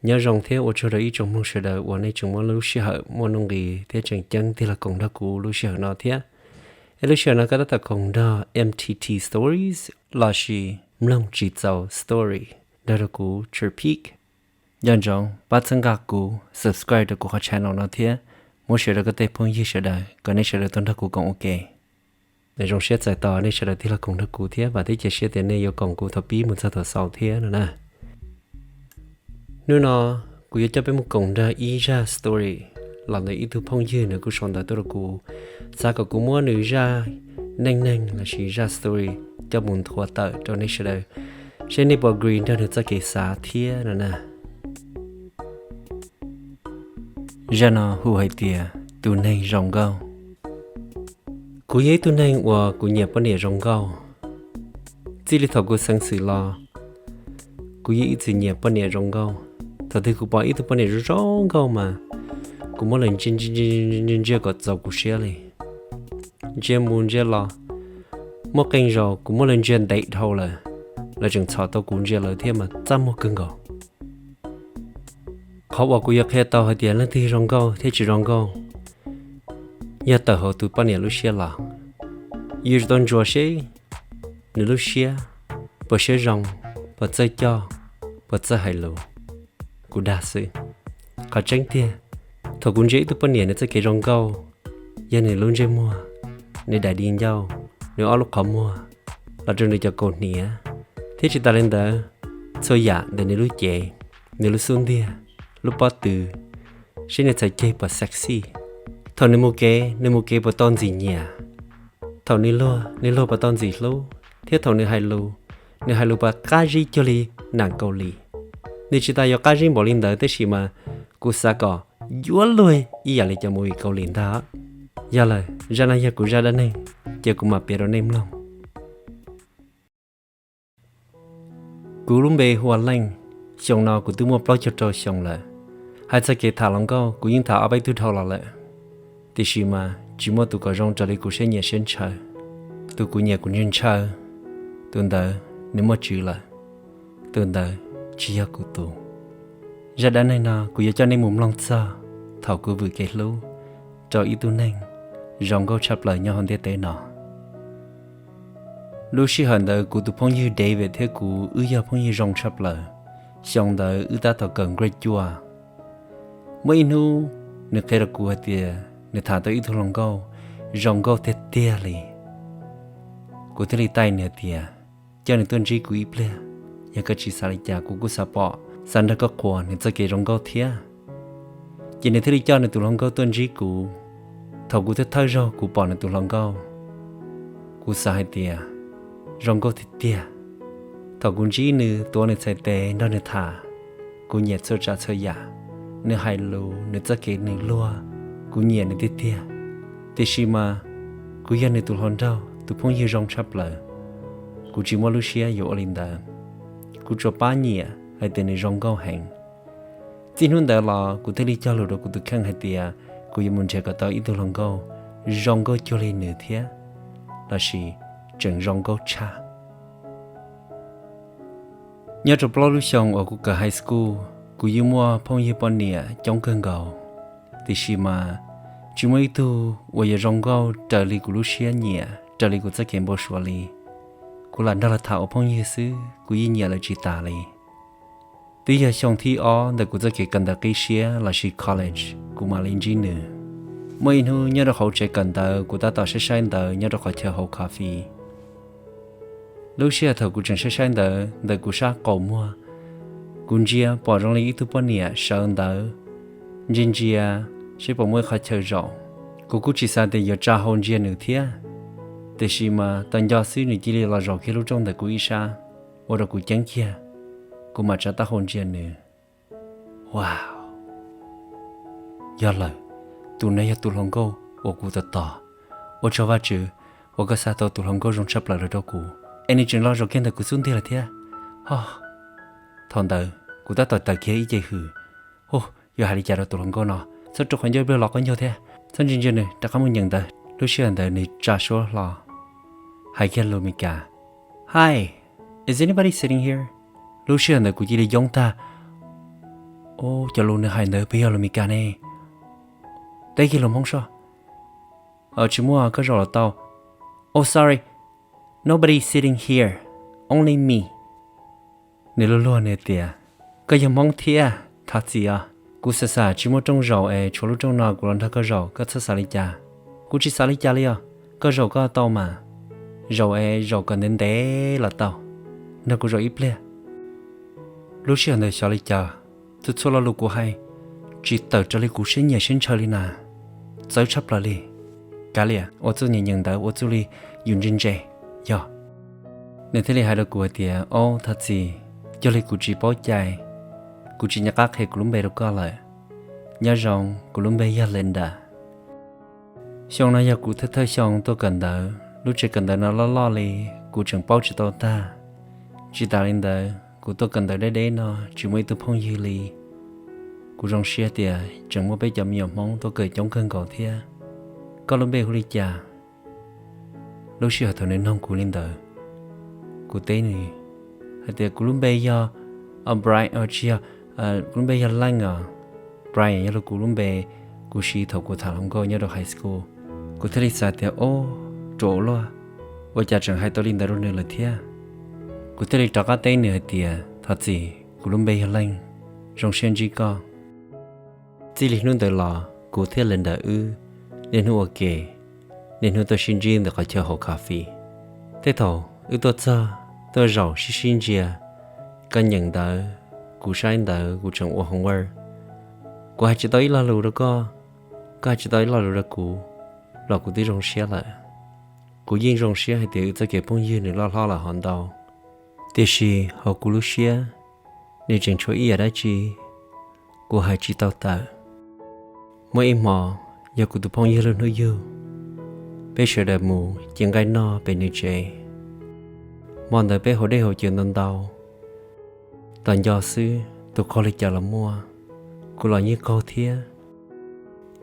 Nyob zoo thiab ua tsaug rau ib tsoom mloog sawv daws uas nej tseem muab lub sij hawm muaj nuj nqis thiab tseem ceeb tig los koom nrog kuv lub sij hawm no thiab. Es lub sij hawm no koj tab tom koom nrog M T T Stories lossis Mloog Tsis Txaus Story nrog rau kuv Tswv Peak. Nco ntsoov pab txhawb nqa kuv, subscribe rau kuv qhov channel no thiab muab share rau koj tej phooj ywg sawv daws kom nej sawv daws tau nrog kuv koom ua ke. Zoo siab txais tos nej sawv daws tig los koom nrog kuv thiab vam thiab cia siab tias nej yuav koom kuv thaum pib mus txog thaum xaus thiab no na. Hnub no kuv yuav coj peb mus koom nrog ib zaj story los ntawm ib tug phooj ywg, nws kuj sau ntawv tuaj rau kuv, xav kom kuv muab nws zaj neej neeg lossis zaj story coj mus nthuav tawm rau nej sawv daws, seb nej puas agree nrog nws txoj kev xav thiab no na. Zaj no hu hais tias tus neeg zoo nkauj. Kuv yog ib tug neeg uas kuv nyiam poj niam zoo nkauj. Txij li thaum kuv xeev xwm los, kuv yeej ib txwm nyiam poj niam zoo nkauj. Thaum twg kuv pom ib tug poj niam zoo zoo nkauj mas kuv muab lawv ntsia ntsia ntsia kom txaus kuv siab li. Ntsia mus ntsia los, muaj qee zaus kuv muab lawv ntsia ntev dhau lawm, lawv tseem txhom tau kuv ntsia lawv thiab mas txaj muag kawg nkaus. Qhov uas kuv yuav qhia tau hais tias leej twg zoo nkauj thiab tsis zoo nkauj yog tawm hauv tus poj niam lub siab los. Yus yuav tsum tau ntsuas seb nws lub siab puas siab zoo, puas txawj coj, puas txawj hais lus. Kuv dag xwb. Qhov tseeb tiag, thaum kuv ntsia ib tug poj niam nws txoj kev zoo nkauj yog nws lub ntsej muag, nws daim di ncauj, nws ob lub qhov muag, los rau nws cov kaus hniav, thiab tsis tas li ntawd, txhua yam ntawm nws lub cev, nws lub xub ntiag, lub pob tw, seb nws txhais ceg puas sexy. Thaum nws mus kev, nws mus kev puas tau ntxim nyiam. Thaum nws luag, nws luag puas tau ntxim hlub, thiab thaum nws hais lus, nws hais lus puas qab zib cuag li nam Kaus Lim. Nws tsis tas yuav qab zib npaum li ntawd tab sis mas kuv xav kom yuav luag ib yam li cov movie Kaus Lim ntag. Yog lawm, zaj no yog kuv zaj dab neeg, ces kuv mam piav rau nej mloog. Kuv lub npe hu ua Leej. Xyoo no kuv twb muaj plaub caug rau xyoo lawm. Hais txog kev tham hluas nkauj kuv yeej tham ob peb tug dhau los lawm, tiam sis mas tsis muaj tus kom zoo raws li kuv siab nyiam siab ntshaw. Tus kuv nyiam kuv ntshaw ntshaw, tus ntawd nws muaj tswv lawm. Tus ntawd tsis yog kuv tus. Zaj dab neeg no kuv yuav coj nej mus mloog txog thaum kuv vwm kev hlub rau ib tug neeg zoo nkauj tshaj plaws nyob hauv ntiaj teb no. Lub sij hawm ntawd kuv tus phooj ywg David thiab kuv wb yog phooj ywg zoo tshaj plaws. Xyoo ntawd wb tab tom kawm grade cuaj. Muaj ib hnub nws qhia rau kuv hais tias nws tham tau ib tug hluas nkauj zoo nkauj tiag tiag li. Kuv thiaj li taij nws hais tias coj nws tuaj ntsib kuv ib pliag, yog koj tsis xav li cas kuv kuj xav pom, xav nrog koj qhuas nws txoj kev zoo nkauj thiab. Ces nws thiaj li coj nws tus hluas nkauj tuaj ntsib kuv. Thaum kuv thawj thawj zaug kuv pom nws tus hluas nkauj, kuv xav hais tias zoo nkauj tiag tiag. Thaum kuv ntsib nws, tuav nws txhais tes nrog nws tham, kuv nyiam txhua tsav txhua yam. Nws hais lus, nws txoj kev nws luag, kuv nyiam nws tiag tiag. Tiam sis mas kuv yog nws tus hluas nraug, tus phooj ywg zoo tshaj plaws, kuv tsis muaj lub siab yuav ua li ntawd. Kuv tsuas pab nyiam hais tias nws zoo nkauj heev. Txij hnub ntawd los kuv thiaj li cog lus rau kuv tus kheej hais tias kuv yuav mus nrhiav kom tau ib tug hluas nkauj zoo nkauj cuag li nws thiab, lossis tseem zoo nkauj tshaj. Nyob rau plaub lub xyoo uas kuv kawm high school, kuv yeej muaj phooj ywg poj niam coob kawg nkaus, tiam sis mas tsis muaj ib tug uas yuav zoo nkauj raws li kuv lub siab nyiam, raws li kuv txoj kev npau suav li. Kuv lam nrog lawv tham ua phooj ywg xwb, kuv yeej nyiam lawv tsis tas li. Twb yog xyoo thib ob ntawm kuv txoj kev kawm ntawv qib siab lossis college, kuv mam li ntsib nws. Muaj ib hnub nyob rau hauv tsev kawm ntawv, kuv tab tom saib saib ntawv nyob rau qhov chaw hauv coffee. Lub sij hawm thaum kuv tseem saib saib ntawv ntawm kuv sab qaum muag, kuv ntsia pom zoo li ib tug poj niam sawv ntawv, ntsia ntsia seb puas muaj ib qhov chaw zaum. Kuv kuj tsis xav tias yuav tsa hau ntsia nws thiab, tiam sis mas tau nco xwb nws cia li los zaum kiag lub rooj ntawm kuv ib sab, ua rau kuv ceeb kiag. Kuv mam tsa taub hau ntsia nws. Wow, yog lawm, tus no yog tus hluas nkauj uas kuv tos tos. Ua tsaug Vajtswv uas koj xa tau tus hluas nkauj zoo tshaj plaws los rau kuv, es nws tseem los zaum kiag ntawm kuv xub ntiag lawm thiab. Ho, thaum ntawd kuv tab tom tawm kiag ib ce hws. Hu, yuav hais li cas rau tus hluas nkauj no? Txhob rau qhov ncauj pliag los qaub ncaug thiab, txhob ntsia ntsia nws, rov qab mus nyeem ntawv. Lub sij hawm ntawd nws tsa suab hlo, hais kiag lus Meskas: Hi, is anybody sitting here? Lub sij hawm ntawd kuv cia li yoob tag. Cov lus nws hais ntawd puas yog lus Meskas ne? Teb kiag lus Hmoob soj. Tsis muaj, koj zaum los tau. Oh, sorry, nobody sitting here, only me. Nws luag luag nws tias, koj yog Hmoob thiab? Thov txim os, kuv xav xav tsis muaj rooj zaum es tshuav lub rooj no kuv los nrog koj zaum, koj txhob xav li cas. Kuv tsis xav li cas li os, koj zaum koj tau mas. Zaum es zaum kom ntev ntev los tau, nrog kuv zaum ib pliag. Lub sij hawm ntawd xyov li cas, txhua txhua lo lus kuv hais tsis tawm raws li kuv siab nyiam siab ntshaw li na. Txawv tshaj plaws li. Kav liam, ua txuj nyeem nyeem ntawv ua txuj li yus ntse ntse. Yog, nws thiaj li hais rau kuv hais tias, ob, thov txim, cuag li kuv tsis paub cai, kuv tsis nco qab qhia kuv lub npe rau koj lawm. Nyob zoo, kuv lub npe yog Linda. Xyoo no yog kuv thawj thawj xyoo tuaj kawm ntawv, lub tsev kawm ntawv no loj loj li, kuv tseem paub tsis tau tag. Tsis tas li ntawd, kuv tuaj kawm ntawv deb deb no tsis muaj ib tug phooj ywg li. Kuv zoo siab tias tseem muaj peb cov me nyuam Hmoob tuaj kawm coob kawg nkaus thiab. Koj lub npe hu li cas? Lub sij hawm thaum nws noog kuv li ntawd, kuv teb nws hais tias, kuv lub npe yog Brian, tsis yog, kuv lub npe yog Leej os. Brian yog lub, kuv lub npe kuv siv thaum kuv tham hluas nkauj nyob rau high school. Kuv thiaj li xav tias, ob, ruam ua luaj, ua cas tseem hais tau li ntawd rau nws lawm thiab. Kuv thiaj li rov qab teb nws hais tias, thov txim, kuv lub npe yog Leej, zoo siab ntsib koj. Txij li hnub ntawd los kuv thiab Linda wb niaj hnub ua ke, niaj hnub tuaj sib ntsib ntawm qhov chaw haus coffee. Tej thaum wb tuaj txog, tuaj zaum sib sib ntsia, koj nyeem ntawv, kuv saib ntawv, kuv tseem ua homework. Kuv hais tsis tau ib lo lus rau koj, koj hais tsis tau ib lo lus rau kuv, los kuv twb zoo siab lawm. Kuv yeej zoo siab hais tias wb txoj kev phooj ywg nws loj hlob lawm hov ntau, tiam sis hauv kuv lub siab, nws tseem tshuav ib yam dab tsi kuv hais tsis tau tawm. Muaj ib hmo, yog kuv tus phooj ywg lub hnub yug, peb sawv daws mus cia nqaij noj pem nws tsev. Hmo ntawd peb haus dej haus cawv ntau ntau, tos nco xwb tus qaug li cas los muaj, kuv los yeej qaug thiab.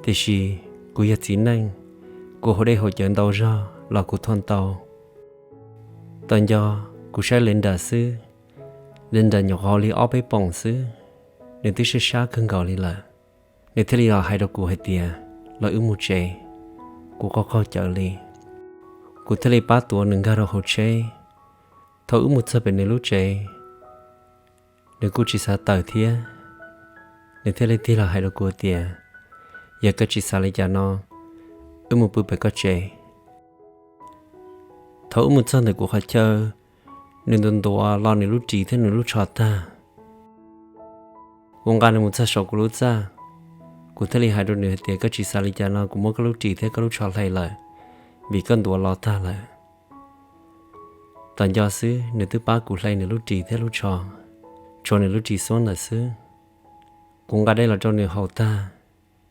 Tiam sis kuv yog txiv neej, kuv haus dej haus cawv ntau zog los kuv thuam tau. Tos nco, kuv saib Linda xwb, Linda nyuam qhuav haus li ob peb poom xwb, nws twb sab sab kawg nkaus li lawm. Nws thiaj li los hais rau kuv hais tias, los wb mus tsev, kuv qaug qaug cawv li. Kuv thiaj li pab tuav nws nkag rau hauv tsheb. Thaum wb mus txog pem nws lub tsev, nws kuj tsis xav tawm thiab. Nws thiaj li tig los hais rau kuv tias, yog koj tsis xav li cas no, wb mus pw pem koj tsev. Thaum wb mus txog ntawm kuv qhov chaw, nws ntuav ntuav lo nws lub ris thiab nws lub tsho tag. Kuv nqa nws mus txog saum kuv lub txaj, kuv thiaj li hais rau nws hais tias, koj tsis xav li cas no, kuv muab koj lub ris thiab koj lub tsho hle lawm, vim koj ntuav lo tag lawm. Tos nco xwb nws twb pab kuv hle nws lub ris thiab lub tsho, tshuav nws lub ris xuab ntawm xwb. Kuv nqa dej los rau nws haus tag,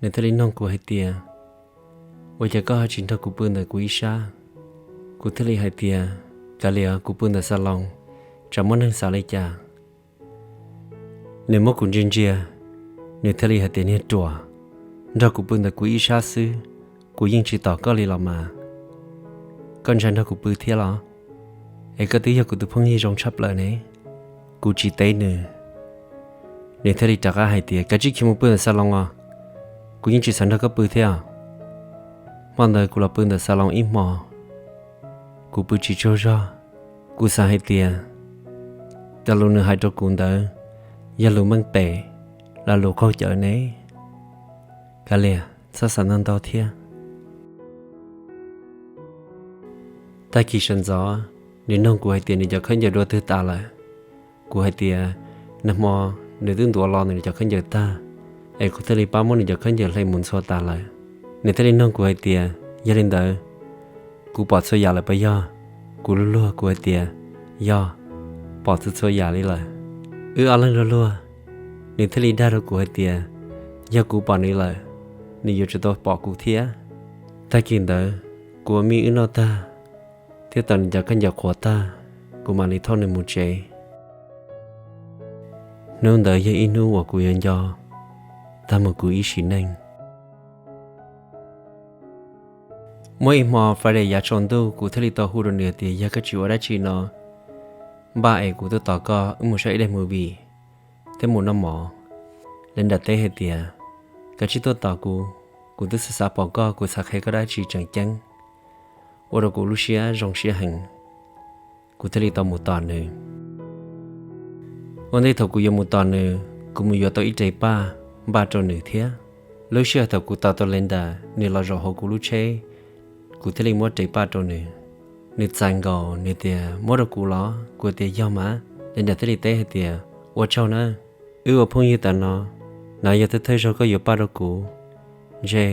nws thiaj li noog kuv hais tias, ua cas koj ho tsis nrog kuv pw ntawm kuv ib sab? Kuv thiaj li hais tias, kav liam, kuv pw ntawm xas loos, tsam muaj neeg xav li cas. Nws muab kuv ntsia ntsia, nws thiaj li hais tias, niag ruam, nrog kuv pw ntawm kuv ib sab xwb, kuv yeej tsis tom koj li los mas. Koj ntshai nrog kuv pw thiab los? Es koj twb yog kuv tus phooj ywg zoo tshaj plaws ne. Kuv tsis teb nws, nws thiaj li rov qab hais tias, kav tsij khiav mus pw ntawm xas loos os, kuv yeej tsis xav nrog koj pw thiab. Hmo ntawd kuv los pw ntawm xas loos ib hmo, kuv pw tsis tsaug zog. Kuv xav hais tias, cov lus nws hais rau kuv ntawd yog lus meej pem los lus qaug cawv ne. Kav liam, txhob xav ntau ntau thiab. Tag kis sawv ntxov, nws noog kuv hais tias nws cov khaub ncaws dua twg tas lawm. Kuv hais tias, nag hmo nws twb ntuav lo nws cov khaub ncaws tag, es kuv thiaj li pab muab nws cov khaub ncaws hle mus ntxhua tas lawm. Nws thiaj li noog kuv hais tias, yog li ntawd, kuv pom txhua yam lawm puas yog? Kuv luag luag kuv hais tias, yog, pom txhua txhua yam li lawm. Wb ob leeg luag luag, nws thiaj li dag rau kuv hais tias, yog kuv pom nws lawm, nws yuav tsum tau pom kuv thiab. Tag kis ntawd, kuv ua mij wb noj tag, thiab tau nws cov khaub ncaws qhuav tag, kuv mam li thauj nws mus tsev. Hnub ntawd yog ib hnub uas kuv yuav nco tag mus kuv ib sim neej. Muaj ib hmo Friday yav tsaus ntuj kuv thiaj li tau hu rau nws tias, yog koj tsis ua dab tsi no, npaj es kuv tuaj tos koj wb mus saib ib daim movie thiab mus noj mov. Linda teb hais tias, koj tsis tuaj tos kuv, kuv twb xav xav pom koj, kuv xav qhia koj dab tsi tseem ceeb, ua rau kuv lub siab zoo siab heev. Kuv thiaj li tau mus tos nws. Ua ntej thaum kuv yuav mus tos nws, kuv mus yuav tau ib re paj npaj rau nws thiab. Lub sij hawm thaum kuv tos tau Linda nws los zaum hauv kuv lub tsheb, kuv thiaj li muab re paj rau nws. Nws txais nkaus, nws tias, muab rau kuv los? Kuv tias, yog mas. Linda thiaj li teb hais tias, ua tsaug na, wb ua phooj ywg tas no, no yog thawj thawj zaug koj yuav paj rau kuv, ntshe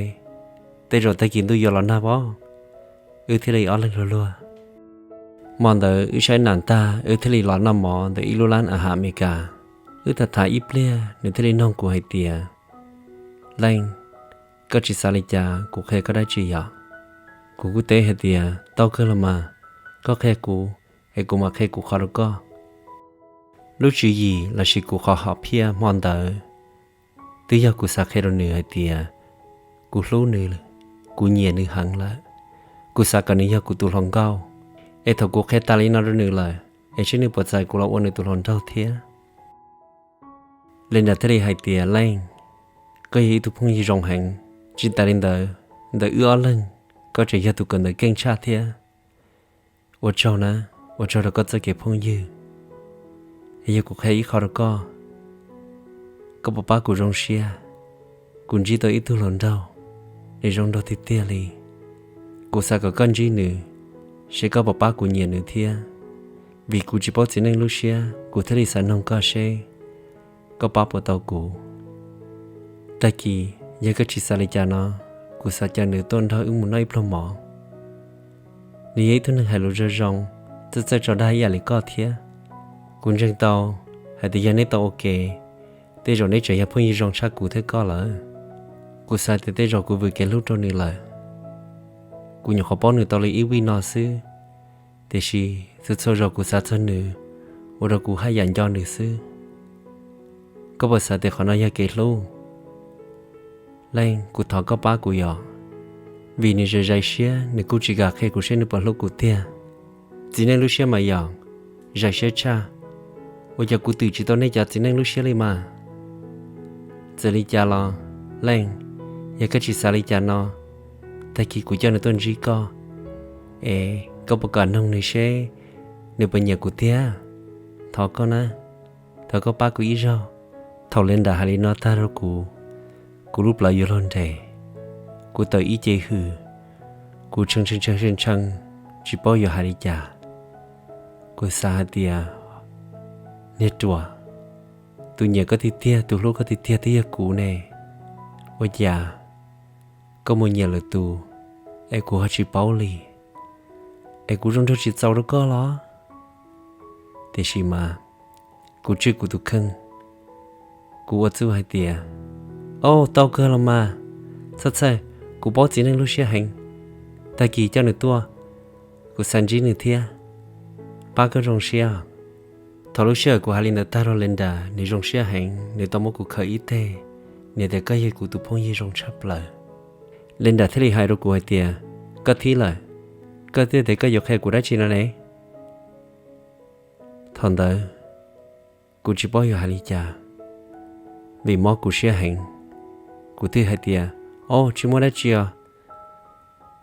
tej zaum tag kis ntuj yuav los nag pob. Wb thiaj li ob leeg luag luag. Hmo ntawd wb saib nas tag, wb thiaj li los noj mov ntawm ib lub lab a has Amelikas. Wb tham tham ib pliag, nws thiaj li noog kuv hais tias, Leej, koj tsis xav li cas kuv qhia koj dab tsi yom? Kuv kuj teb hais tias, tau kawg los mas, koj qhia kuv, es kuv mam qhia kuv qhov rau koj. Lub tswv yim lossis kuv qhov hom phiaj hmo ntawd twb yog kuv xav qhia rau nws hais tias kuv hlub nws, kuv nyiam nws heev lawm, kuv xav kom nws yog kuv tus hluas nkauj. Es thaum kuv qhia tas li no rau nws lawm, es seb nws puas txais kuv los ua nws tus hluas nraug thiab. Linda thiaj li hais tias, Leej, koj yog ib tug phooj ywg zoo heev. Tsis tas li ntawd, ntawm wb ob leeg, koj tseem yog tus kawm ntawv keej tshaj thiab. Ua tsaug na, ua tsaug rau koj txoj kev phooj ywg. Es yog kuv qhia ib qho rau koj, koj puas pab kuv zoo siab? Kuv ntsib tau ib tug hluas nraug, nws zoo nraug tiag tiag li. Kuv xav kom koj ntsib nws, seb koj puas pab kuv nyiam nws thiab. Vim kuv tsis paub txiv neej lub siab, kuv thiaj li xav noog koj seb koj pab puas tau kuv. Tag kis yog koj tsis xav li cas no, kuv xav coj nws tuaj nrog wb mus noj ib pluag mov. Nws yog ib tug neeg hais lus zoo zoo, txawj txawj tso dag ib yam li koj thiab. Kuv ntseeg tau hais tias yog neb tau ua ke, tej zaum neb tseem yog phooj ywg zoo tshaj kuv thiab koj lawm. Kuv xav tias tej zaum kuv vwm kev hlub rau nws lawm. Kuv nyuam qhuav paub nws tau li ib vij no xwb, tiam sis txhua txhua zaus kuv xav txog nws, ua rau kuv haj yam nco nws xwb. Koj puas xav tias qhov no yog kev hlub? Leej, kuv thov koj pab kuv yom, vim nws zais zais siab, nws kuj tsis kam qhia kuv seb nws puas hlub kuv tiag. Txiv neej lub siab mas yog zais siab tshaj. Ua cas kuv twm tsis tau nej cov txiv neej lub siab li mas? Txawm li cas los, Leej, yog koj tsis xav li cas no, tag kis kuv coj nws tuaj ntsib koj, es koj puas kam noog nws seb nws puas nyiam kuv tiag? Thov koj na, thov koj pab kuv ib zaug. Thaum Linda hais li no tag rau kuv, kuv lub plawv yuav luag nres, kuv tawm ib ce hws, kuv tshee tshee tshee tshee, tsis paub yuav hais li cas. Kuv xav hais tias, niag ruam, tus nyiam koj tiag tiag, tus hlub koj tiag tiag twb yog kuv ne. Ua cas koj mus nyiam lwm tus, es kuv ho tsis paub li? Es kuv zoo nraug tsis txaus rau koj los? Tiam sis mas kuv tswj kuv tus kheej, kuv ua txuj hais tias, au, tau kawg los mas, txhob txhawj, kuv paub txiv neej lub siab heev. Tag kis coj nws tuaj, kuv xav ntsib nws thiab, pab koj zoo siab. Thaum lub sij hawm kuv hais li ntawd tag rau Linda, nws zoo siab heev, nws tau muab kuv khaws ib teg, nws tias koj yog kuv tus phooj ywg zoo tshaj plaws. Linda thiaj li hais rau kuv hais tias, koj thib lawm, koj thiaj tias koj yuav qhia kuv dab tsi no ne? Thaum ntawd kuv tsis paub yuav hais li cas, vim mob kuv siab heev. Kuv thiaj hais tias, au, tsis muaj dab tsi os.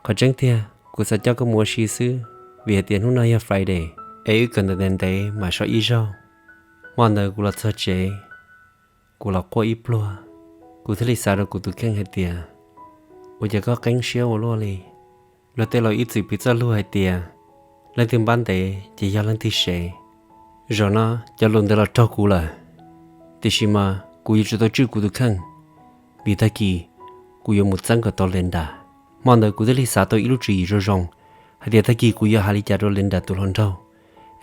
Qhov tseeb tiag kuv xav coj koj mus ua si xwb, vim hais tias hnub no yog Friday, es wb kawm ntawv ntev ntev mam so ib zaug. Hmo ntawd kuv los txog tsev, kuv los quaj ib pluag. Kuv thiaj li xav rau kuv tus kheej hais tias, ua cas koj qeeb siab ua luaj li? Luag tej laus ib txwm piv txoj lus hais tias, leej twg npab ntev ces yog leej twg sev. Zaum no cov lus ntawd los raug kuv lawm, tiam sis mas kuv yuav tsum tau tswj kuv tus kheej, vim tag kis kuv yuav mus txeeb kom tau Linda. Hmo ntawd kuv thiaj li xav tau ib lub tswv yim zoo zoo, hais tias tag kis kuv yuav hais li cas rau Linda tus hluas nraug,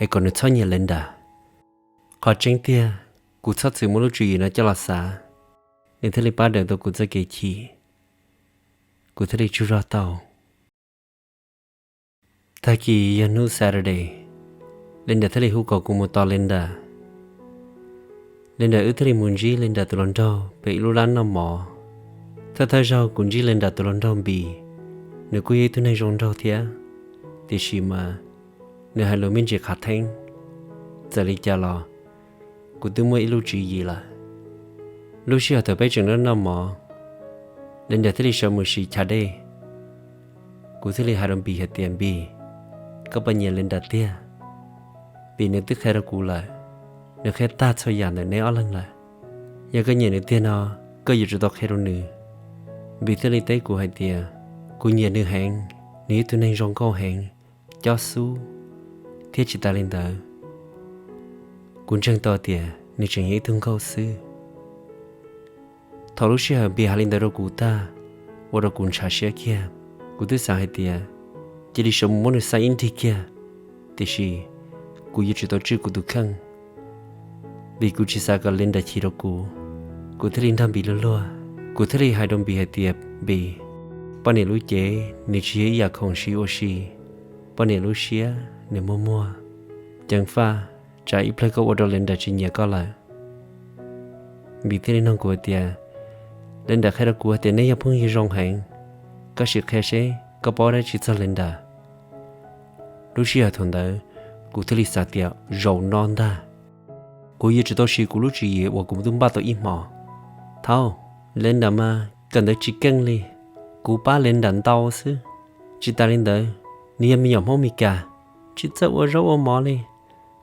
es kom nws txhob nyiam Linda. Qhov tseeb tiag, kuv txhob txwm muab lub tswv yim no coj los xav, nws thiaj li pab daws tau kuv txoj kev chim, kuv thiaj li tsaug zog tau. Tag kis yog hnub Saturday, Linda thiaj li hu kom kuv mus tos Linda. Linda wb thiaj li mus ntsib Linda tus hluas nraug pem ib lub lab noj mov. Thawj thawj zaug kuv ntsib Linda tus hluas nraug Npis, nws kuj yog ib tug neeg zoo nraug thiab, tiam sis mas nws hais lus me ntsis qhav theeb. Txawm li cas los kuv twb muaj ib lub tswv yim lawm. Lub sij hawm thaum peb tseem noj noj mov, Linda thiaj li sawv mus siv chav dej. Kuv thiaj li hais rau Npis hais tias, Npis, koj puas nyiam Linda tiag? Vim nws twb qhia rau kuv lawm, nws qhia tag txhua yam ntawm neb ob leeg lawm. Yog koj nyiam nws tiag no, koj yuav tsum tau qhia rau nws. Npis thiaj li teb kuv hais tias, Kuv nyiam nws heev, nws yog ib tug neeg zoo nkauj heev, cob xub, thiab tsis tas li ntawd, kuv ntseeg tau tias nws tseem yog ib tug nkauj xwb. Thaum lub sij hawm Npis hais li ntawd rau kuv tag, ua rau kuv ntshav siab kiag. Kuv twb xav hais tias cia li sawv mus muab nws xa ib nrig kiag, tiam sis kuv yuav tsum tau tswj kuv tus kheej, vim kuv tsis xav kom Linda chim rau kuv. Kuv thiaj li nrog Npis luag luag, kuv thiaj li hais rau Npis hais tias, Npis, poj niam lub cev nws tsis yog ib yam khoom siv ua si, poj niam lub siab nws muag muag. Ceev faj, tsam ib pliag koj ua rau Linda tsis nyiam koj lawm. Npis thiaj li nug kuv hais tias, Linda qhia rau kuv hais tias neb yog phooj ywg zoo heev, koj sim qhia seb koj paub dab tsi txog Linda. Lub sij hawm thaum ntawd, kuv thiaj li xav tias zaum no ntag, kuv yuav tsum tau siv kuv lub tswv yim uas kuv twb npaj tau ib hmos. Thaum Linda mas kawm ntawv tsis keej li, kuv pab Linda ntau xwb. Tsis tas li ntawd, nws yog me nyuam Hmoob Mes Kas, tsis txawj ua zaub ua mov li.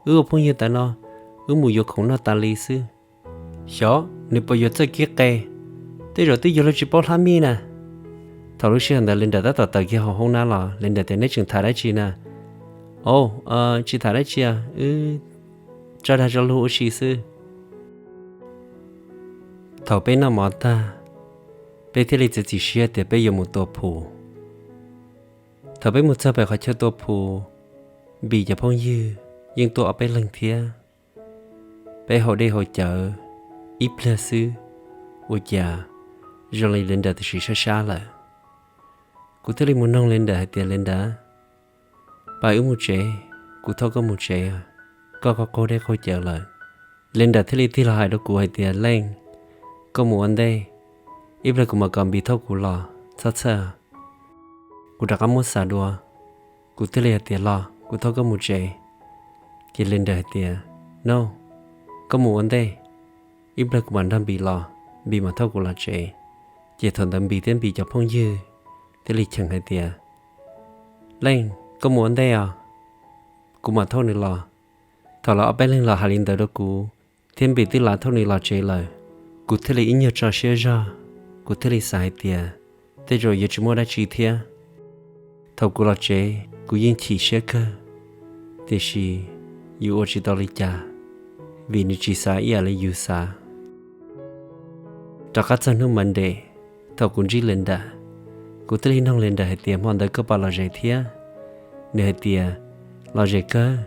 Wb ua phooj ywg tas no, wb mus yuav khoom noj tas li xwb. Xyov nws puas yuav txawj kev qe, tej zaum twb yuav luag tsis paub hlab mij na. Thaum lub sij hawm ntawd Linda tab tom tawm kiag hauv hoob nab los, Linda tias, Neb tseem tham dab tsi na? Au, tsis tham dab tsi, wb tso dag tso luag ua si xwb. Thaum peb noj mov tag, peb thiaj li txiav txim siab tias peb yuav mus tua phus. Thaum peb mus txog pem qhov chaw tua phus, Npis cov phooj ywg yeej tuaj ob peb leeg thiab. Peb haus dej haus cawv ib pliag xwb, ua cas zoo li Linda tam sim sab sab lawm. Kuv thiaj li mus noog Linda hais tias, Linda, pab wb mus tsev, kuv thauj koj mus tsev, koj qaug qaug dej qaug cawv lawm. Linda thiaj li tig los hais rau kuv hais tias, Leej, koj mus ua ntej, ib pliag kuv mam kom Npis thauj kuv los, txhob txhawj. Kuv rov qab muab xav dua, kuv thiaj li hais tias, Los, kuv thauj koj mus tsev. Ces Linda hais tias, No, koj mus ua ntej, ib pliag kuv mam nrog Npis los, Npis mam thauj kuv los tsev. Ces thaum ntawd Npis thiab Npis cov phooj ywg thiaj li cheem hais tias, Leej, koj mus ua ntej os, kuv mam thauj nws los. Thaum lawv ob peb leeg los hais li ntawd rau kuv, thiab Npis twb lav thauj nws los tsev lawm, kuv thiaj li ib nyuag tso siab zog. Kuv thiaj li xav hais tias tej zaum yuav tsis muaj dab tsi thiab. Thaum kuv los tsev kuv yeej chim siab kawg, tiam sis yus ua tsis tau li cas, vim nws tsis xav ib yam li yus xav. Rov qab txog hnub Monday, thaum kuv ntsib Linda, kuv thiaj li noog Linda hais tias, Hmo ntawd koj puas los zes thiab? Nws hais tias, Los zes kawg,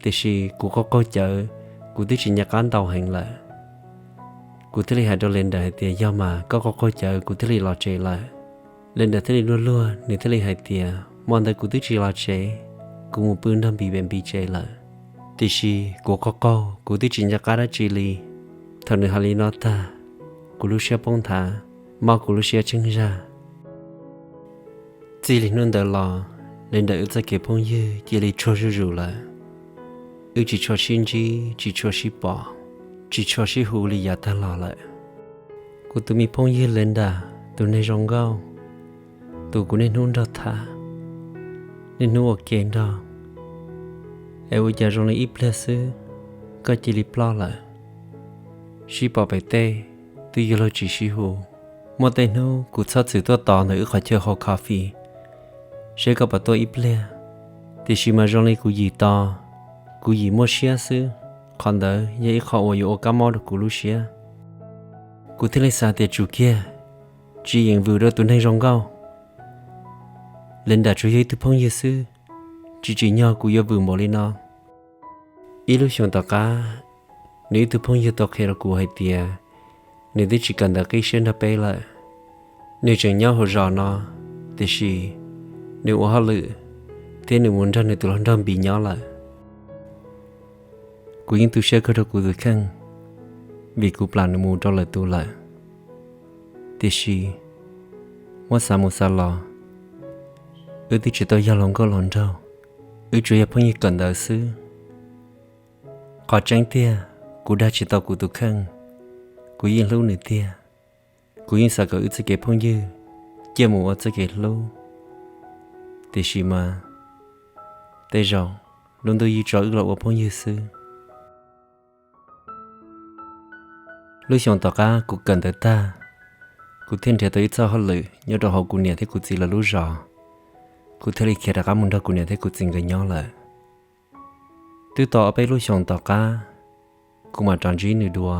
tiam sis kuv qaug qaug cawv, kuv twb tsis nco qab ntau heev lawm. Kuv thiaj li hais rau Linda hais tias, Yog mas, koj qaug qaug cawv, kuv thiaj li los tsev lawm. Linda thiaj li luag luag, nws thiaj li hais tias, Hmo ntawd kuv twb tsis los tsev, kuv mus pw nrog Npis pem Npis tsev lawm, tiam sis kuv qaug qaug, kuv twb tsis nco qab dab tsi li. Thaum nws hais li no tag, kuv lub siab poob nthav, mob kuv lub siab tsheej zag. Txij li hnub ntawd los, Linda wb txoj kev phooj ywg cia li tshuag zuj zus lawm. Wb tsis tshua sib ntsib, tsis tshua sib pom, tsis tshua sib hu li yav tag los lawm. Kuv tus me phooj ywg Linda, tus neeg zoo nkauj, tus kuv niaj hnub nrog tham, niaj hnub ua ke nrog, es ua cas zoo li ib pliag xwb koj cia li ploj lawm. Sib pom pem tej twb yuav luag tsis sib hu. Muaj tej hnub kuv txhob txwm tuaj tos ntawm wb qhov chaw haus coffee seb koj puas tuaj ib pliag, tiam sis mas zoo li kuv yim tos, kuv yim muaj siab xwb. Qhov ntawd yog ib qho uas yuav ua kab mob rau kuv lub siab. Kuv thiaj li xav tias tsum kiag, tsis yeem vwm rau tus neeg zoo nkauj. Linda tsuas yog ib tug phooj ywg xwb, tsis tsim nyog kuv yuav vwm npaum li no. Ib lub xyoos tom qab, nws ib tug phooj ywg tau qhia rau kuv hais tias nws twb tsis kawm ntawv qib siab nrog peb lawm. Nws tseem nyob hauv zos no, tiam sis nws ua hauj lwm thiab nws mus nrog nws tus hluas nraug Npis nyob lawm. Kuv yeej tu siab kawg rau kuv tus kheej, vim kuv plam nws mus rau lwm tus lawm. Tiam sis muab xav mus xav los, wb twb tsis tau yog hluas nkauj hluas nraug, wb tsuas yog phooj ywg kawm ntawv xwb. Qhov tseeb tiag, kuv dag tsis tau kuv tus kheej, Kuv yeej hlub nws tiag. Kuv yeej xav kom wb txoj kev phooj ywg ciaj mus ua txoj kev hlub. Tiam sis mas tej zaum lub ntuj yeej tso wb los ua phooj ywg xwb. Lub xyoo tom qab kuv kawm ntawv tag, kuv thiaj nrhiav tau ib txoj hauj lwm nyob rau hauv kuv niam thiab kuv txiv lawv lub zos. Kuv thiaj li khiav rov qab mus nrog kuv niam thiab kuv txiv nkawd nyob lawm. Twb tau ob peb lub xyoos tom qab, kuv mam rov ntsib nws dua.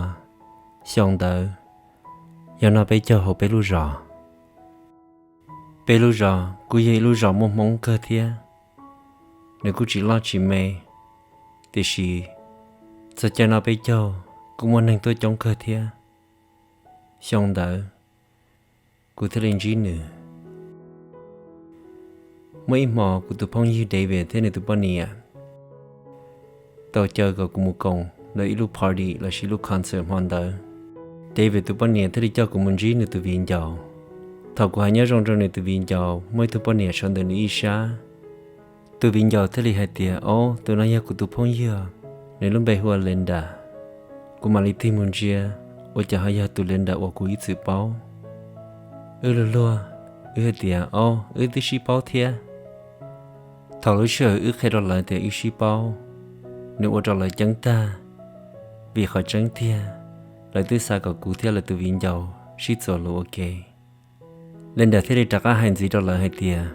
Xyoo ntawd yog noj peb caug hauv peb lub zos. Peb lub zos kuj yog ib lub zos muaj Hmoob kawg thiab, nws kuj tsis loj tsis me, tiam sis txog caij noj peb caug kuj muaj neeg tuaj coob kawg thiab. Xyoo ntawd kuv thiaj li ntsib nws. Muaj ib hmo kuv tus phooj ywg David thiab nws tus poj niam tau caw kom kuv mus koom lawv ib lub party lossis lub concert hmo ntawd. David tus poj niam thiaj li coj kuv mus ntsib nws tus viv ncaus. Thaum kuv hais nyob zoo rau nws tus viv ncaus, muaj ib tug poj niam sawv ntawm nws ib sab. Tus viv ncaus thiaj li hais tias, Ob, tus no yog kuv tus phooj ywg, nws lub npe hu ua Linda. Kuv mam li tig mus ntsia, ua cas ho yog tus Linda uas kuv ib txwm paub. Wb luag luag, wb hais tias, Ob, wb twb sib paub thiab. Thaum lub sij hawm wb qhia rau lawv tias wb sib paub, nws ua rau lawv ceeb tag, vim qhov tseeb tiag, lawv twb xav kom kuv thiab lawv tus viv ncaus sib txuas lus ua ke. Linda thiaj li rov qab hais ntxiv rau lawv hais tias,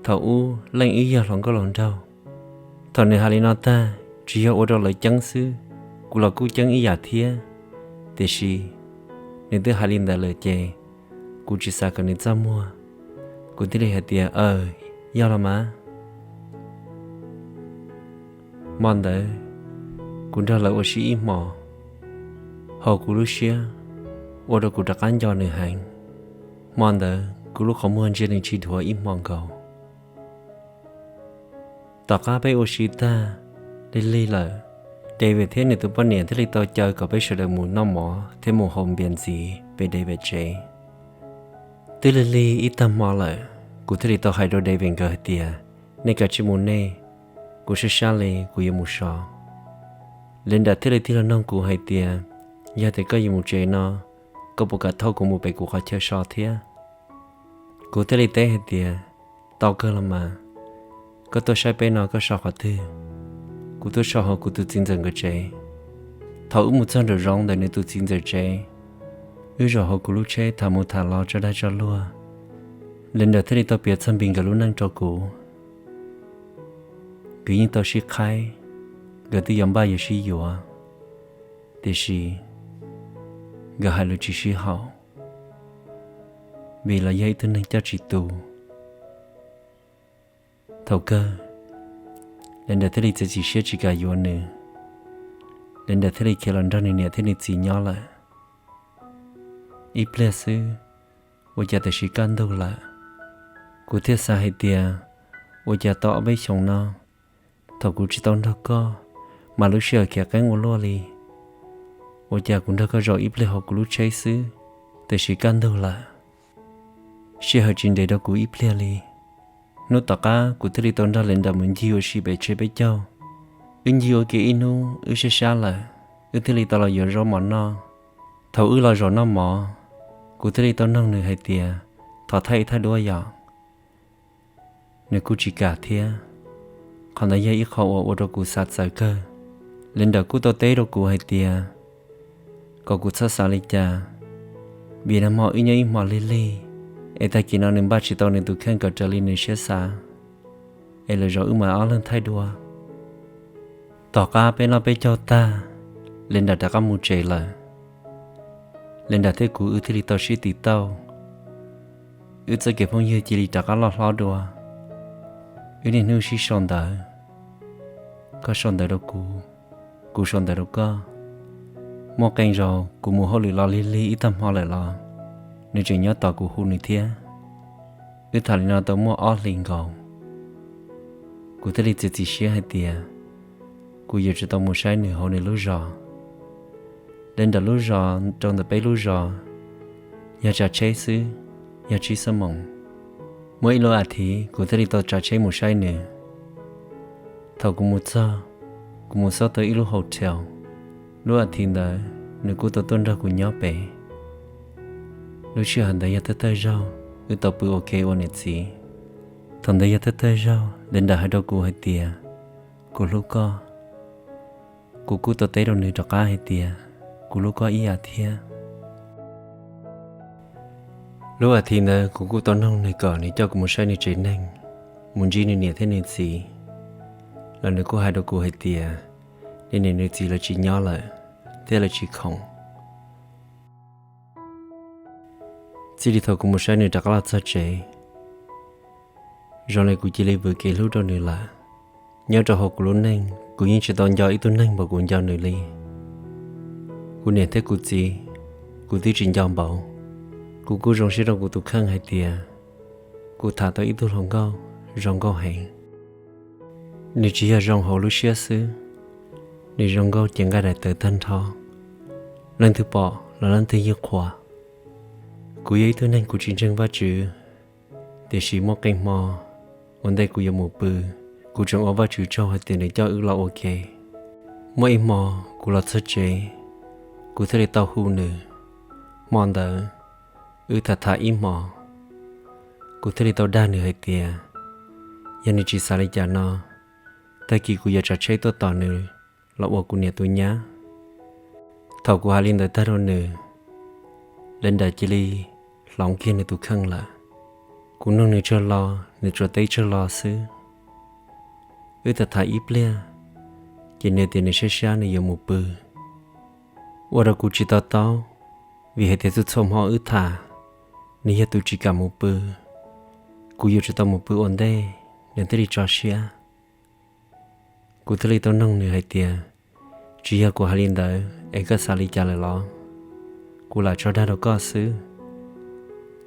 Thaum ub leej wb yog hluas nkauj hluas nraug. Thaum nws hais li no tag, tsis yog ua rau lawv ceeb xwb, kuv los kuj ceeb ib yam thiab. Tiam sis nws twb hais li ntawd lawm ces kuv tsis xav kom nws txaj muag. Kuv thiaj li hais tias, Aws, yog los mas. Hmo ntawd kuv nrog lawv ua si ib hmos, haum kuv lub siab, ua rau kuv rov qab nco nws heev. Hmo ntawd kuv lub qhov muag ntsia nws tsis dhuav ib hmo nkaus. Tom qab peb ua si tag, lig lig lawm, David thiab nws tus poj niam thiaj li tau caw kom peb sawv daws mus noj mov thiab mus haus npias ntxiv pem David tsev. Twb lig lig ib tag hmo lawm, kuv thiaj li tau hais rau David nkawd hais tias, Nej kav tsij mus nej, kuv sab sab li kuv yuav mus so. Linda thiaj li tig los nug kuv hais tias, Yog tias koj yuav mus tsev no, koj puas kam thauj kuv mus pem kuv qhov chaw so thiab? Kuv thiaj li teb hais tias, Tau kawg los mas, koj tuaj saib peb no koj so qhov twg? Kuv tuaj so hauv kuv tus txiv ntxawm nkawd tsev. Thaum wb mus txog nraum zoov ntawm nws tus txiv ntxawm tsev, wb zaum hauv kuv lub tsheb tham mus tham los tso dag tso luag. Linda thiaj li tau piav txog Npis nkawd lub neej rau kuv. Kuv yeej tau sib qhaib, nkawd twb yuav npaj yuav sib yuav, tiam sis nkawd hais lus tsis sib haum, vim los yog ib tug neeg coj tsis tus. Thaum kawg, Linda thiaj li txiav txim siab tsis kam yuav nws. Linda thiaj li khiav los nrog nws niam thiab nws txiv nyob lawm. Ib pliag xwb, ua cas tam sim kaj ntug lawm. Kuv thiaj xav hais tias, ua cas tau ob peb xyoos no, thaum kuv tsis tau nrog koj, mas lub sij hawm khiav qeeb ua luaj li. Ua cas kuv nrog koj zaum ib pliag hauv kuv lub tsheb xwb, tam sim kaj ntug lawm. Sij hawm tsis ntev rau kuv ib pliag li. Hnub tom qab kuv thiaj li tau nrog Linda mus ncig ua si pem tsheb peb caug. Wb ncig ua ke ib hnub wb sab sab lawm, wb thiaj li tau los yuav zaub mov noj. Thaum wb los zaum noj mov, kuv thiaj li tau nug nws hais tias, Thov thaij ib thaj duab yom? Nws kuj tsis kam thiab. Qhov ntawd yog ib qho uas ua rau kuv xav txawv kawg. Linda kuj tau teb rau kuv hais tias, kom kuv txhob xav li cas, vim nag hmo wb nyob ib hmos lig lig, es tag kis no nws npaj tsis tau nws tus kheej kom raws li nws siab xav, es lwm zaus wb mam ob leeg thaij dua. Tom qab peb noj peb caug tag, Linda rov qab mus tsev lawm. Linda thiab kuv wb thiaj li tau sib tis tauj, wb txoj kev phooj ywg cia li rov qab loj hlob dua. Wb niaj hnub sib sau ntawv, koj sau ntawv rau kuv, kuv sau ntawv rau koj. Muaj qee zaus kuv mus hauj lwm los lig lig ib tag hmo lawm los nws tseem nyob tos kuv hu nws thiab. Wb tham li no tau muaj ob hlis nkaus, kuv thiaj li txiav txim siab hais tias kuv yuav tsum tau mus saib nws hauv nws lub zos. Linda lub zos rau ntawm peb lub zos yog tsav tsheb xwb, yog tsib xuab moos. Muaj ib lub as thiv kuv thiaj li tau tsav tsheb mus saib nws. Thaum kuv mus txog, kuv mus xauj tau ib lub hotel. Lub as thiv ntawd nws kuj tau tuaj nrog kuv nyob pem. Lub sij hawm ntawd yog thawj thawj zaug wb tau pw ua ke ua niam txiv. Thaum ntawd yog thawj thawj zaug Linda hais rau kuv hais tias kuv hlub koj. Kuv kuj tau teb rau nws rov qab hais tias kuv hlub koj ib yam thiab. Lub as thiv ntawd kuv kuj tau noog nws kom nws coj kuv mus saib nws tsev neeg, mus ntsib nws niam thiab nws txiv, los nws kuj hais rau kuv hais tias nws niam nws txiv lawv tsis nyob lawm thiab lawv tsis khoom. Txij li thaum kuv mus saib nws rov qab los txog tsev, zoo li kuv cia li vwm kev hlub rau nws lawm. Nyob rau hauv kuv lub neej, kuv yeej tsis tau nco ib tug neeg npaum kuv nco nws li. Kuv niam thiab kuv txiv, kuv twb tsis nco npaum. Kuv kuj zoo siab rau kuv tus kheej hais tias kuv tham tau ib tug hluas nkauj zoo nkauj heev. Nws tsis yog zoo hauv lub siab xwb, nws zoo nkauj cev nqaij daim tawv tag nrho, leej twg pom los leej twg yeej qhuas. Kuv yog ib tug neeg kuv tsis ntseeg Vajtswv, tiam sis muaj qee hmo ua ntej kuv yuav mus pw, kuv tseem ua Vajtswv tsaug hais tias nws coj wb los ua ke. Muaj ib hmo kuv los txog tsev, kuv thiaj li tau hu nws. Hmo ntawd wb tham tham ib hmos, kuv thiaj li tau dag nws hais tias yog nws tsis xav li cas no, tag kis kuv yuav tsav tsheb tuaj tos nws los ua kuv niam tus nyab. Thaum kuv hais li ntawd tag rau nws, Linda cia li hloov kiag nws tus kheej lawm. Kuv nug nws tsawg lo, nws tsuas teb tsawg lo xwb. Wb tham tham ib pliag, ces nws tias nws sab sab nws yuav mus pw. Ua rau kuv tsis to taub, vim hais tias txhua txhua hmo wb tham, nws yog tus tsis kam mus pw. Kuv yuav tsum tau mus pw ua ntej nws thiaj li tso siab. Kuv thiaj li tau noog nws hais tias, tsis yog kuv hais li ntawd es koj xav li cas lawm los? Kuv lam tso dag rau koj xwb.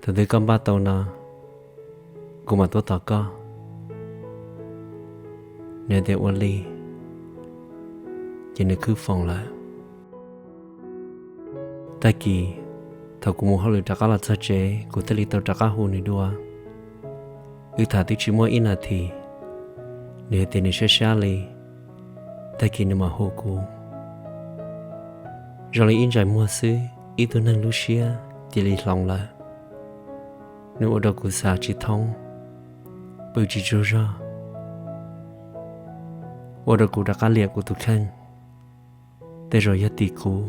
Thaum twg koj npaj tau no, kuv mam tuaj tos koj. Nws tias ua li, ces nws khwb foos lawm. Tag kis, thaum kuv mus hauj lwm rov qab los txog tsev, kuv thiaj li tau rov qab hu nws dua. Wb tham twb tsis muaj ib nas this, nws hais tias nws sab sab li, tag kis nws mam hu kuv. Zoo li ib ntsais muag xwb, ib tug neeg lub siab cia li hloov lawm. Nws ua rau kuv xav tsis thoob, pw tsis tsaug zog, ua rau kuv rov qab liam kuv tus kheej. Tej zaum yog tim kuv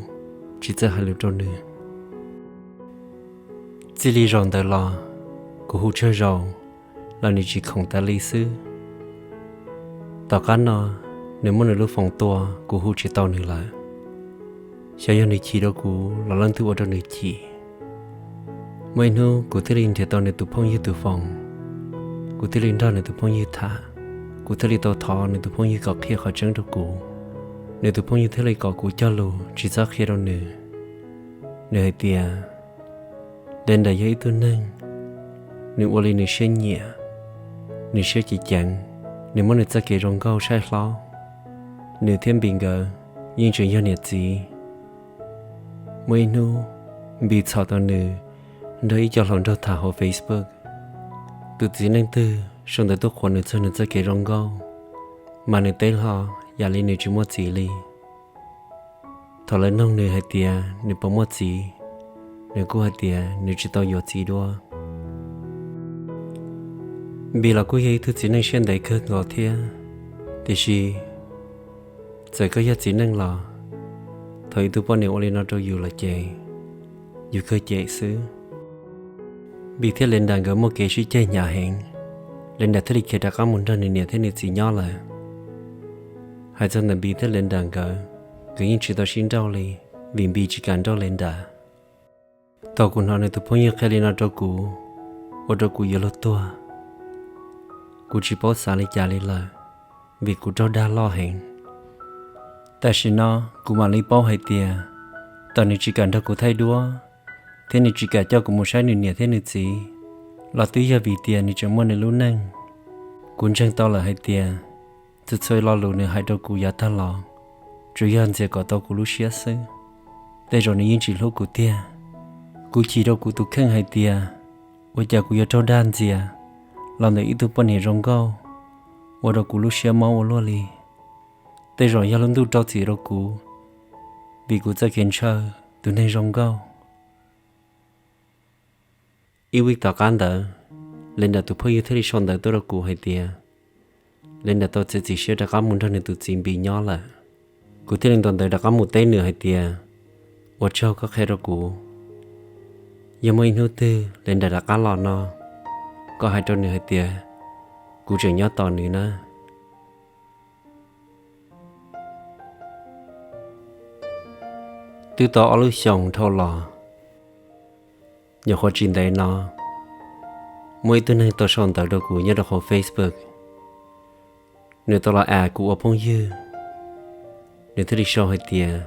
tsis txawj hais lus rau nws. Txij li zaum ntawd los, kuv hu tsawg zaus los nws tsis khoom tas li xwb. Tom qab no, nws muab nws lub foos tua, kuv hu tsis tau nws lawm. Xyov yog nws chim rau kuv los leej twg ua rau nws chim. Muaj ib hnub kuv thiaj li nrhiav tau nws tus phooj ywg tus foos, kuv thiaj li nrog nws tus phooj ywg tham. Kuv thiaj li tau thov nws tus phooj ywg kom qhia qhov tseeb rau kuv. Nws tus phooj ywg thiaj li kom kuv cog lus tsis txhob qhia rau nws. Nws hais tias, Linda yog ib tug neeg, nws ua li nws siab nyiam, nws siab ceev ceev, nws muab nws txoj kev zoo nkauj saib hlob. Nws thiab Npis nkawd yeej tseem yog niam txiv. Muaj ib hnub, Npis txhom tau nws nrog ib co hluas nraug tham hauv Facebook. Tus txiv neej twg sau ntawv tuaj qhuas nws txog nws txoj kev zoo nkauj, mas nws teb hlo yam li nws tsis muaj txiv li. Thaum lawv noog nws hais tias nws puas muaj txiv, nws kuj hais tias nws tsis tau yuav txiv dua. Npis los kuj yog ib tug txiv neej siab ntev kawg nkaus thiab, tiam sis txawm koj yog txiv neej los, thaum ib tug poj niam ua li no rau yus lawm ces yus kawg cem xwb. Npis thiab Linda nkawd muaj kev sib cav hnyav heev, Linda thiaj li khiav rov qab mus nrog nws niam thiab nws txiv nyob lawm. Hais txog ntawm Npis thiab Linda nkawd, nkawd yeej tsis tau sib nrauj li, vim Npis tsis kam nrauj Linda. Thaum kuv hnov nws tus phooj ywg qhia li no rau kuv, ua rau kuv yuav luag tuag. Kuv tsis paub xav li cas li lawm, vim kuv raug dag loj heev. Tam sim no kuv mam li paub hais tias, thaum nws tsis kam nrog kuv thaij duab, thiab nws tsis kam coj kuv mus saib nws niam thiab nws txiv, los twb yog vim tias nws tseem muaj nws lub neej. Kuv ntseeg tau lawm hais tias, txhua txhua lo lus nws hais rau kuv yav tag los, tsuas yog ntxias kom tau kuv lub siab xwb. Tej zaum nws yeej tsis hlub kuv tiag. Kuv chim rau kuv tus kheej hais tias, ua cas kuv yuav raug dag ntxias los ntawm ib tug poj niam zoo nkauj, ua rau kuv lub siab mob ua luaj li. Tej zaum yog lub ntuj rau txim rau kuv, vim kuv txoj kev ntshaw tus neeg zoo nkauj. Ib vij tom qab ntawd, Linda tus phooj ywg thiaj li sau ntawv tuaj rau kuv hais tias Linda tau txiav txim siab rov qab mus nrog nws tus txiv Npis nyob lawm. Kuv thiaj li ntaus ntawv rov qab mus teb nws hais tias, ua tsaug koj qhia rau kuv. Yog muaj ib hnub twg Linda rov qab los no, koj hais rau nws hais tias kuv tseem nyob tos nws na. Twb tau ob lub xyoos dhau los, nyuam qhuav tsis ntev no, muaj ib tug neeg tau sau ntawv rau kuv nyob rau hauv Facebook. Nws tau los add kuv ua phooj ywg. Nws thiaj li sau hais tias,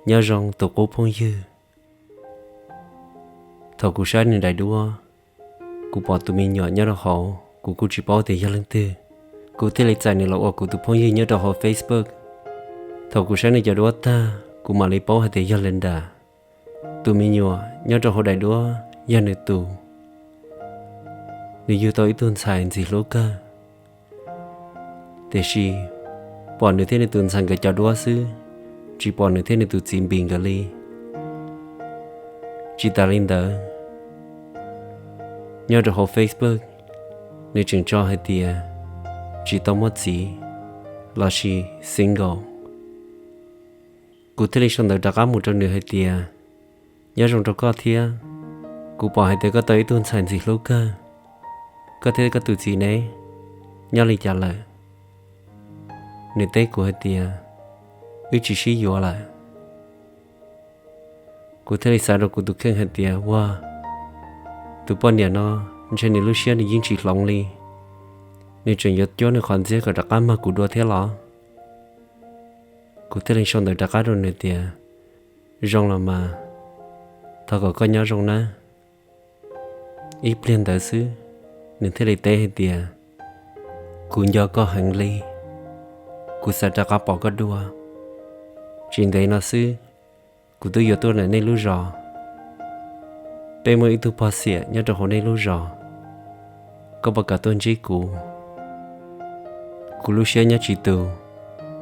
nyob zoo tus qub phooj ywg. Thaum kuv saib nws daim duab, kuv pom tus me nyuam nyob rau hauv, kuv kuj tsis paub tias yog leej twg. Kuv thiaj li txais nws los ua kuv tus phooj ywg nyob rau hauv Facebook. Thaum kuv saib nws cov duab tag, kuv mam li paub hais tias yog Linda. Tus me nyuam nyob rau hauv daim duab yog nws tus. Nws yug tau ib tug ntxhais ntxim hlub kawg. Tiam sis pom nws thiab nws tus ntxhais nkawd cov duab xwb, tsis pom nws thiab nws tus txiv Npis nkawd li. Tsis tas li ntawd, nyob rau hauv Facebook, nws tseem tso hais tias tsis tau muaj txiv lossis single. Kuv thiaj li sau ntawv rov qab mus rau nws hais tias, nyob zoo rau koj thiab. Kuv pom hais tias koj tau ib tug ntxhais ntxim hlub kawg. Koj thiab koj tus txiv ne, nyob li cas lawm? Nws teb kuv hais tias, wb tsis sib yuav lawm. Kuv thiaj li xav rau kuv tus kheej hais tias, ua, tus poj niam no ntshe nws lub siab nws yeej tsis hloov li. Nws tseem yuav cuab nws qhov ntxiag kom rov qab mag kuv dua thiab los? Kuv thiaj li sau ntawv rov qab rau nws tias, zoo los mas, thov kom koj nyob zoo nawb. Ib pliag ntawd xwb, nws thiaj li teb hais tias, kuv nco koj heev li, kuv xav rov qab pom koj dua. Tsis ntev no xwb, kuv twb yuav tuaj ntawm nej lub zos. Peb muaj ib tug pog xiam nyob rau hauv nej lub zos, koj puas kam tuaj ntsib kuv? Kuv lub siab nyob tsis tus,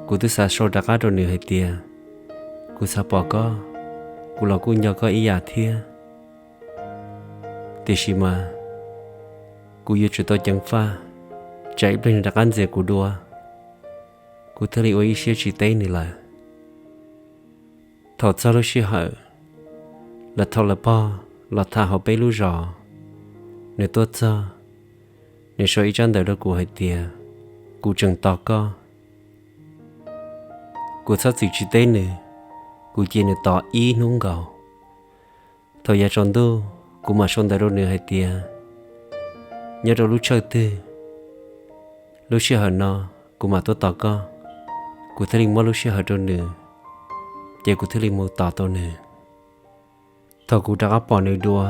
kuv twb xav sau rov qab rau nws hais tias, kuv xav pom koj, kuv los kuj nco koj ib yam thiab. Tiam sis mas, kuv yuav tsum tau ceev faj, tsam ib pliag nws rov qab ntxias kuv dua. Kuv thiaj li ua ib siab tsis teb nws lawm. Thaum txog lub sij hawm, lawv thauj lawv pog los tham hauv peb lub zos, nws tuaj txog, nws sau ib tsab ntawv rau kuv hais tias, kuv tseem tos koj. Kuv txhob txwm tsis teb nws, kuv cia nws tos ib hnub nkaus. Thaum yav tsaus ntuj, kuv mam sau ntawv rau nws hais tias, nyob rau lub tsawg twg, lub sij hawm no, kuv mam tuaj tos koj. Kuv thiaj li muab lub sij hawm rau nws, ces kuv thiaj li mus tos tau nws. Thaum kuv rov qab pom nws dua,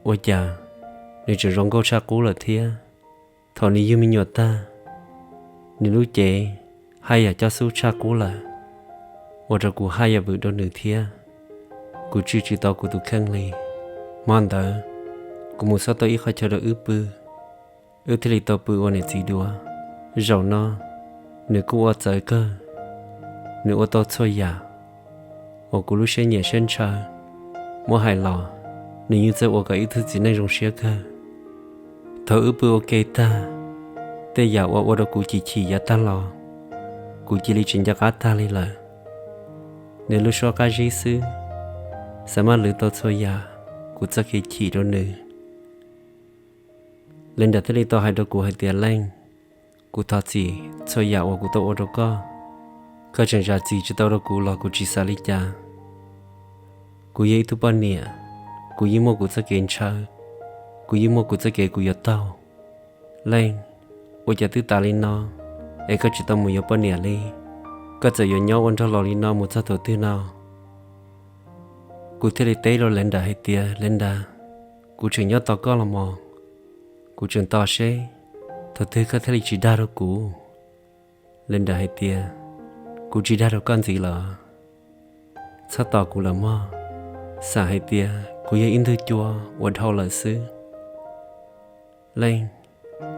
ua cas nws tseem zoo nkauj tshaj qub lawm thiab. Thaum nws yug me nyuam tag, nws lub cev haj yam coj xub tshaj qub lawm, ua rau kuv haj yam vwm rau nws thiab. Kuv tswj tsis tau kuv tus kheej li. Hmo ntawd, kuv mus xauj tau ib qhov chaw rau wb pw, wb thiaj li tau pw ua niam txiv dua. Zaum no, nws kuj ua txawv kawg, nws ua tau txhua yam uas kuv lub siab nyiam siab ntshaw. Muab hais los, nws yeej txawj ua kom ib tug txiv neej zoo siab kawg. Thaum wb pw ua ke tag, tej yam uas ua rau kuv chim chim yav tag los, kuv cia li tsis nco qab tag li lawm. Nws lub suab qab zib xwb, xav maj lwv tau txhua yam kuv txoj kev chim rau nws. Linda thiaj li tau hais rau kuv hais tias, Leej, kuv thov txim txhua yam uas kuv tau ua rau koj. Koj tseem zam txim tsis tau rau kuv los kuv tsis xav li cas. Kuv yog ib tug poj niam, kuv yeej muaj kuv txoj kev ntshaw, kuv yeej muaj kuv txoj kev kuv yuav taug. Leej, ua cas twb tas li no, es koj tsis tau mus yuav poj niam li? Koj txawm yuav nyob ua nraug laus li no mus txog thaum twg no? Kuv thiaj li teb rau Linda hais tias, Linda, kuv tseem nyob tos koj los mos. Kuv tseem tos seb thaum twg koj thiaj li tsis dag rau kuv. Linda hais tias, kuv tsis dag rau koj ntxiv lawm. Txhob tos kuv lawm mog. Xam hais tias kuv yog ib ntug cua uas dhau lawm xwb. Leej,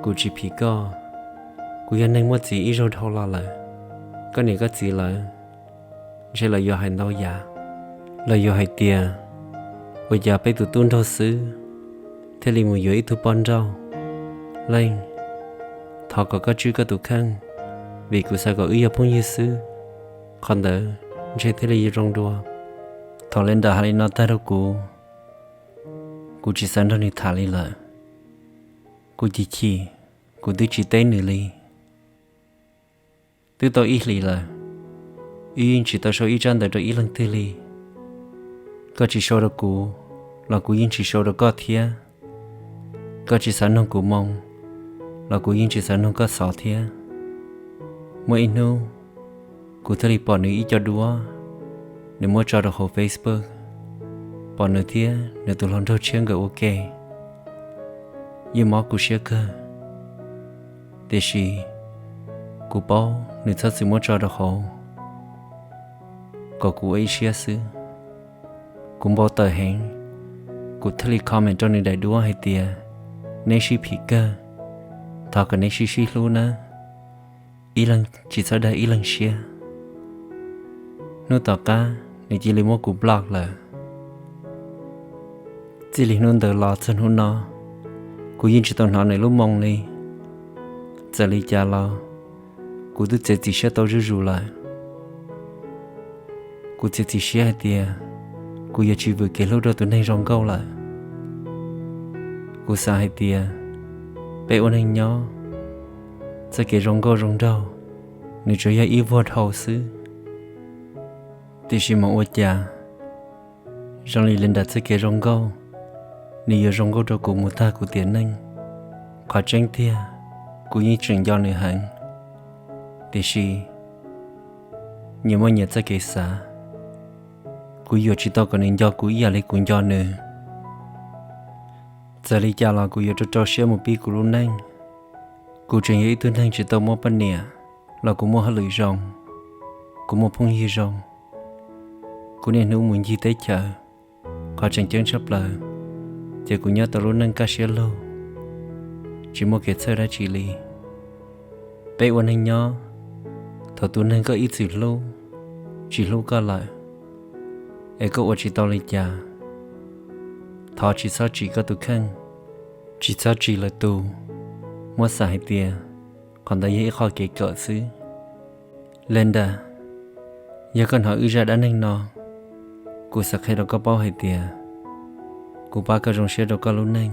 kuv tsis phim koj. Kuv yog neeg muaj txiv ib zaug dhau los lawm. Koj niam koj txiv lawv, ntshe lawv yuav hais ntau yam. Lawv yuav hais tias, ua cas peb tus tub nraug xwb thiaj li mus yuav ib tug poj nrauj? Leej, thov kom koj tswj koj tus kheej, vim kuv xav kom wb yog phooj ywg xwb, qhov ntawd ntshe thiaj li zoo dua. Thaum Linda hais li no tag rau kuv, kuv tsis xav nrog nws tham li lawm. Kuv chim chim, kuv twb tsis teb nws li. Twb tau ib hlis lawm, wb yeej tsis tau sau ib tsab ntawv rau ib leeg twg li. Koj tsis sau rau kuv, los kuv yeej tsis sau rau koj thiab. Koj tsis xav nug kuv moo, los kuv yeej tsis xav nug koj xov thiab. Muaj ib hnub, kuv thiaj li pom nws ib co duab, nws muab tso rau hauv Facebook, pom nws thiab nws tus hluas nraug tshiab nkawd ua ke. Yeej mob kuv siab kawg, tiam sis kuv paub nws txhob txwm muab tso rau hauv kom kuv ua ib siab xwb. Kuv npau taws heev, kuv thiaj li comment rau nws daim duab hais tias, neb sib phim kawg, thov kom neb sib sib hlub nawb, ib leeg tsis txhob dag ib leeg siab. Hnub tom qab nws cia li muab kuv block lawm. Txij li hnub ntawd los txog hnub no, kuv yeej tsis tau hnov nws lub moo li. Txawm li cas los kuv twb txiav txim siab tau zuj zus lawm. Kuv txiav txim siab hais tias kuv yuav tsis vwm kev hlub rau tus neeg zoo nkauj lawm. Kuv xav hais tias peb ua neej nyob, txoj kev zoo nkauj zoo nraug nws tsuas yog ib vuag dhau xwb. Tiam sis mas ua cas zoo li Linda txoj kev zoo nkauj, nws yuav zoo nkauj rau kuv mus tag kuv tiam neej. Qhov tseeb tiag, kuv yeej tseem nco nws heev, tiam sis nyias muaj nyias txoj kev xav. Kuv yuam tsis tau kom nws nco kuv ib yam li kuv nco nws. Txawm li cas los kuv yuav rau rau siab mus pib kuv lub neej. Kuv tseem yog ib tug neeg tsis tau muaj poj niam, los kuv muaj hauj lwm zoo, kuv muaj phooj ywg zoo. Kuv niaj hnub mus ncig teb chaws, qhov tseem ceeb tshaj plaws ces kuv nyob tau lub neej kaj siab lug, tsis muaj kev txhawj dab tsi li. Peb ua neej nyob, thaum tus neeg koj ib txwm hlub tsis hlub koj lawm, es koj ua tsis tau li cas, thov tsis txhob tsim koj tus kheej, tsis txhob tsim lwm tus. Muab xav hais tias qhov ntawd yog ib qho kev kawm xwb. Linda, yog koj hnov wb zaj dab neeg no, kuv xav qhia rau koj paub hais tias kuv pab koj zoo siab rau koj lub neej,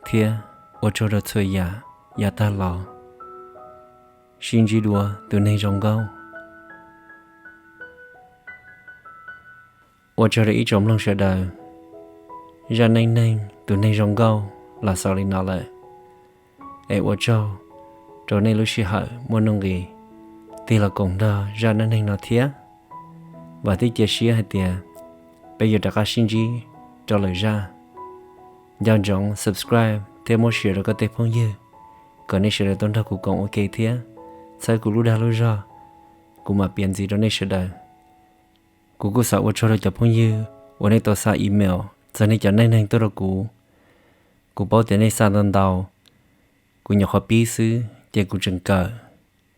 thiab ua tsaug rau txhua yam yav tag los. Sib ntsib dua tus neeg zoo nkauj. Ua tsaug rau ib tsoom mloog sawv daws. Zaj neej neeg tus neeg zoo nkauj los xaus li no lawm. Es ua tsaug rau nej lub sij hawm muaj nuj nqis tig los koom nrog zaj neej neeg no thiab. Vam thiab cia siab hais tias peb yuav rov qab sib ntsib rau lwm zaj. Nco ntsoov subscribe thiab muab share rau koj tej phooj ywg, kom nej sawv daws tau nrog kuv koom ua ke thiab txhawb kuv lub dag lub zog, kuv mam piav ntxiv rau nej sawv daws. Kuv kuj xav ua tsaug rau cov phooj ywg uas nej tau xa email txog nej cov neej neeg tuaj rau kuv. Kuv paub tias nej xa ntau ntau, kuv nyuam qhuav pib xwb ces kuv tseem kawm,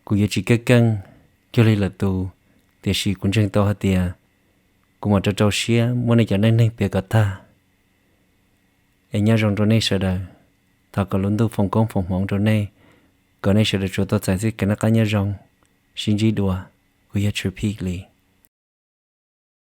kuv yuav tsis keej keej cuag li lwm tus, tiam sis kuv ntseeg tau hais tias kuv mam rau rau siab muab nej cov neej neeg piav kom tag. Es nyob zoo rau nej sawv daws, thov kom lub ntuj foom koob foom hmoov rau nej, kom nej sawv daws tsuas tau txais txoj kev noj qab nyob zoo. Sib ntsib dua, kuv yog Tshuas Phij Lis.